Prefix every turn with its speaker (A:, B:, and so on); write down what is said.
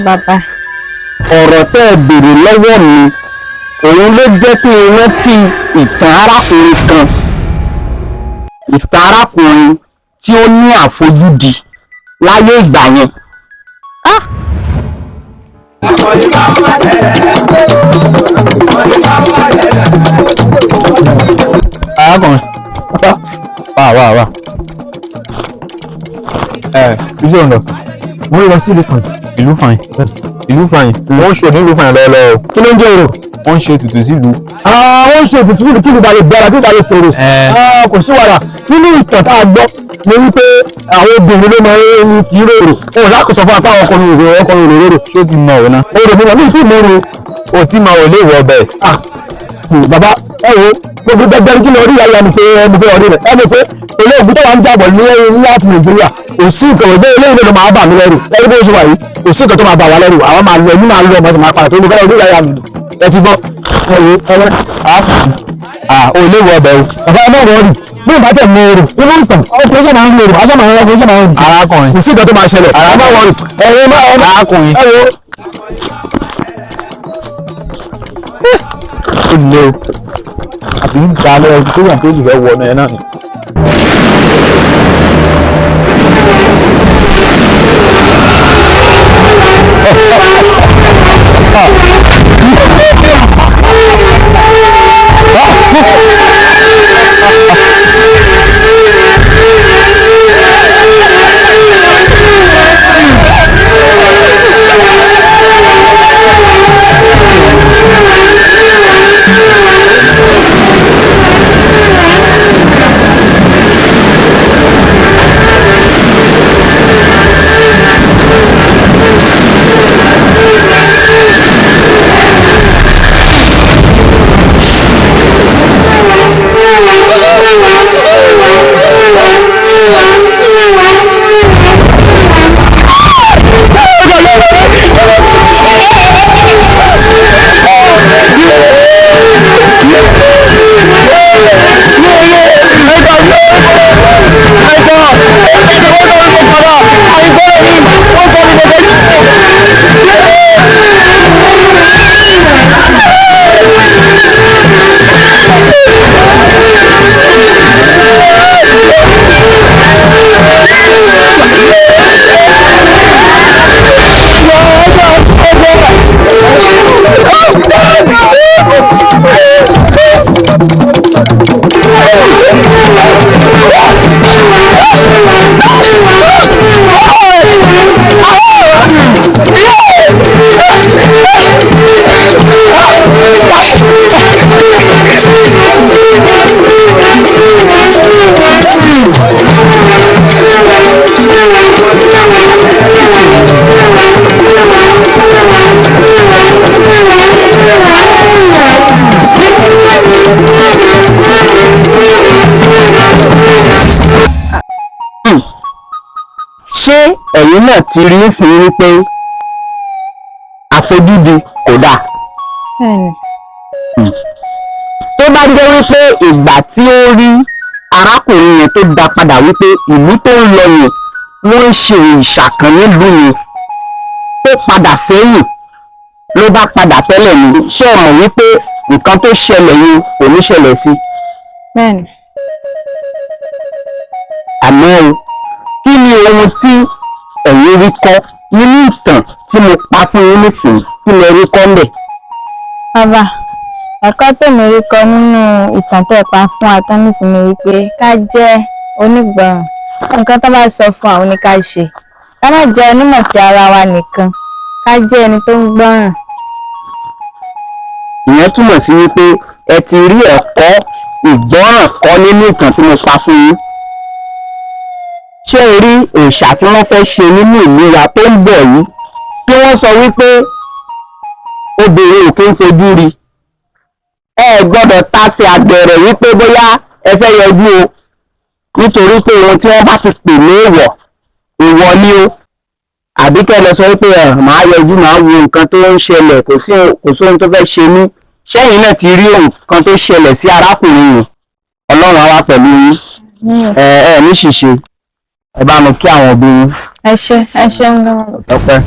A: Bàbá.
B: Ọ̀rọ̀ tẹ́ ẹ béèrè lọ́wọ́ mi, òun ló jẹ́ kí n rántí ìtàn arákùnrin kan, ìtàn arákùnrin tí ó ní àfojúdi láyé ìgbà yẹn.
C: Arákùnrin, wà wà wà, ẹ iṣẹ́ òun lọ.
D: Mo ń lọ sí ìlú kan.
C: Ìlú fàyìn, ìlú fàyìn, wọ́n ń ṣe òní ìlú fàyìn lọ́wọ́lọ́wọ́.
D: Kí ló ń jẹ́ èrò?
C: Wọ́n ń ṣe ètùtù sílùú.
D: Àwọn ń ṣe ètùtù sílùú kí ìlú ba lè gbára, kí ìlú ba lè tòrò. Kò sí wàhálà. Nínú ìtàn tá a gbọ́ ni wípé àwọn obìnrin ló máa ń kí rorò. Òun lákòóso fún apá ọkùnrin òrò, ọkùnrin òrò rorò.
C: Ṣé o ti mọ òun náà?
D: Orò mi náà ní ìtì ìmọ̀rò.
C: O ti mọ òun lè wọ ọbẹ̀.
D: Bàbá, ẹ wo gbogbo gbẹgbẹ kí lọ rí ìyá mi pé mo fẹ́ rí rẹ̀. Ẹ mọ̀ pé olóògùn tó wà ń jàbọ̀ ní láti Nàìjíríà, kò sí nǹkan ọ̀gbẹ́ eléyìí ló máa bà mí lẹ́rù. Ẹni bó ṣe wà yìí, kò sí nǹkan tó máa bà wá lẹ́rù. Àwọn máa lọ, èmi máa lọ, màá sì máa padà tó ní fẹ́ rí ìyá mi. Ẹ ti gbọ́. Ẹ wo ẹ wọ́n.
C: O lè wọ ọbẹ̀ o.
D: Bàbá, ẹ má wọrí. Bí ìbá tẹ̀ mọ orò inú ìtàn, ọkùnrin sábà ń lo orò, aṣọ máa ń ọkùnrin sábà ń rìn.
C: Arákùnrin.
D: Kò sí nǹkan tó máa ṣẹlẹ̀. Ẹ má wọrí. Ẹ má ẹ má.
C: Arákùnrin.
D: Ẹ wo.
C: Ó lé o àti ń da lọ tó yàn tó sì fẹ́ wọ ẹ náà ni.
B: Ṣé ẹ̀yin náà ti rí sí wípé àfojúdi kò dáa?
A: Bẹ́ẹ̀ni.
B: Tó bá jẹ́ wípé ìgbà tí ó rí arákùnrin yẹn tó dá padà wípé ìlú tó ń lọ yẹn, wọ́n ń ṣe òrìṣà kan nílùú yẹn, tó padà sẹ́yìn ló bá padà tẹ́lẹ̀ ní, ṣé ẹ mọ̀ wípé nǹkan tó ṣẹlẹ̀ yẹn kò ní ṣẹlẹ̀ sí?
A: Bẹ́ẹ̀ni.
B: Àmọ́ o, kí ni ohun tí ẹ̀yin rí kọ́ nínú ìtàn tí mo pa fún yín nísìnyí? Kí lẹ rí kọ́ ńbẹ̀?
A: Bàbá, ẹ̀kọ́ tèmi rí kọ́ nínú ìtàn tẹ́ ẹ pa fún wa tán nísìnyí wípé ká jẹ́ onígbọràn. Nǹkan tó bá sọ fún àwọn ni ká ṣe. Ká má jẹ́ onímọ̀ sí ara wa nìkan. Ká jẹ́ ẹni tó ń gbọ́ràn.
B: Ìyẹn túmọ̀ sí wípé ẹ ti rí ẹ̀kọ́ ìgbọ́ràn kọ́ nínú ìtàn tí mo pa fún yín. Ṣé o rí òòṣà tí wọ́n fẹ́ ṣe nínú ìlú wa tó ń bọ̀ yìí, tí wọ́n sọ wípé obìnrin ò kí ń fojú rí? Ẹ gbọ́dọ̀ tasẹ̀ àgbẹ̀rẹ̀ wípé bóyá ẹ fẹ́ yọjú o, nítorí pé ohun tí wọ́n bá ti pè ní èèwọ̀, èèwọ̀ ni o. Àbí kẹ́ lọ sọ wípé ẹ màá yọjú, màá wo nǹkan tó ń ṣẹlẹ̀, kò sí kò sóhun tó fẹ́ ṣe mí. Ṣẹ́yìn náà ti rí nǹkan tó ṣẹlẹ̀ sí arákùnrin yìí. Ọlọ́run á wà pẹ̀lú yín. Ẹ ẹ ní ṣìṣe. Ẹ bá mi kí àwọn òbí yín.
A: Ẹ ṣé, ẹ ṣeun gan.
B: Ọpẹ́.